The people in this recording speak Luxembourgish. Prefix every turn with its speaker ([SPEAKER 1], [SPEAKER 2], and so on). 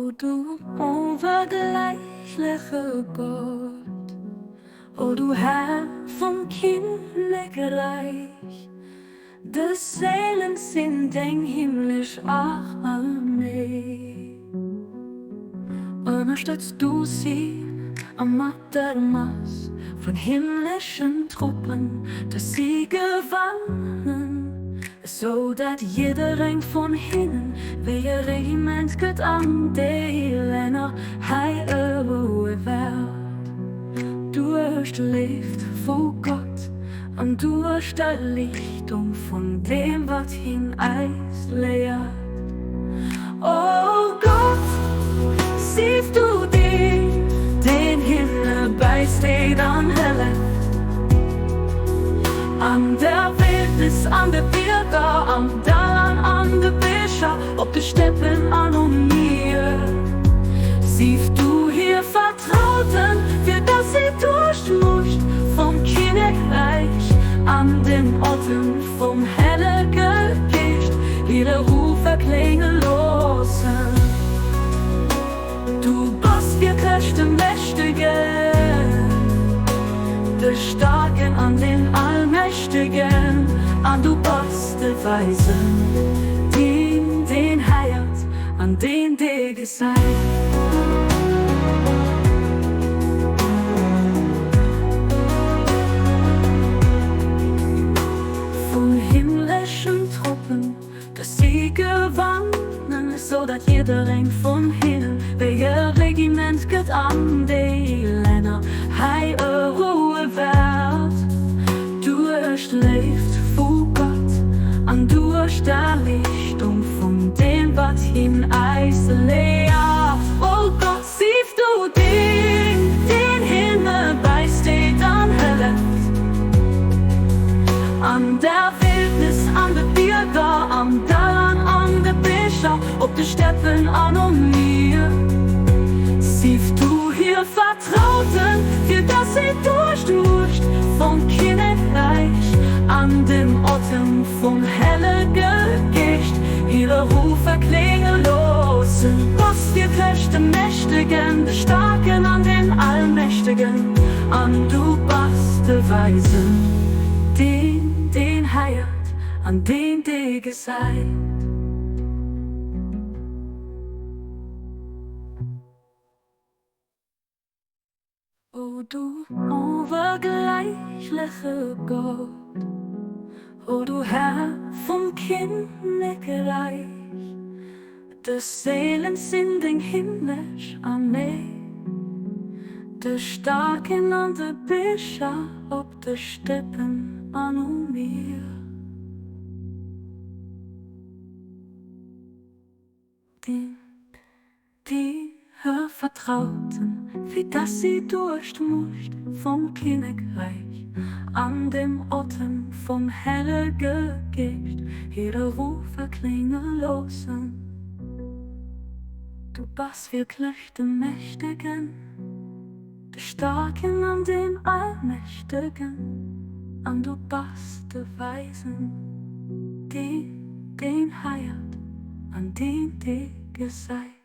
[SPEAKER 1] O du onvergläichleche Gott, o du Här vum Kinnekräich, de Séilen sinn deng himmlesch Arméi. Ënnerstëtz du si a mat der Mass vun himmleschen Truppen, dass si gewannen, esou dat jiddereng vun hinnen wéi e Regiment gëtt an déi Länner hei eroe wäert. Duerch d'Léift vu Gott an duerch d'Erliichtung vun deem wat hien eis léiert. O Gott, sief du deen, deen hinne bäisteet an hëlleft an der Wildnis, an de Bierger, am Dall an an de Bëscher, op de Steppen an um Mier. Sief du hir Vertrauten, fir dass si duerch d'Muecht vum Kinnekräich an den Otem vum Hellege Geescht hire Ruf erklénge loossen. Du bass wierklech de Mächtegen, de Staarken an den Allmächtegen, an du bass de Weisen, deen, deen héiert an deen, dee gesäit. Vun himmleschen Truppen, dass si gewannen, sou dat jiddereng vun hinnen wéi e Regiment gëtt an déi Länner hei eroe wäert. Duerch d'Léift vu Gott an duerch d'Erliichtung vun deem, wat hien eis léiert. O Gott, sief du deen, deen hinne bäisteet an hëlleft an der Wildnis, an de Bierger, am Dall an an de Bëscher, op de Steppen an um Mier. Sief du hir Vertrauten, fir dass si duerch d'Muecht vum Kinnekräich an dem Otem vum Hellege Geescht hire Ruf erklénge loossen. Bass wierklech de Mächtegen, de Staarken an den Allmächtegen, an du bass de Weisen, deen, deen héiert an deen, dee gesäit. O du onvergläichleche Gott, o du Här vum Kinnekräich, de Séilen sinn deng himmlesch Arméi, de Staarken an de Bicher op de Steppen an um Mier. Deen, déi hir Vertrauten, fir dass si duerch d'Muecht vum Kinnekräich an dem Otem vum Hellege Geescht hire Ruf erklénge loossen. Du bass wierklech de Mächtegen, de Staarken an den Allmächtegen, an du bass de Weisen, deen, deen heiert an deen, dee gesäit.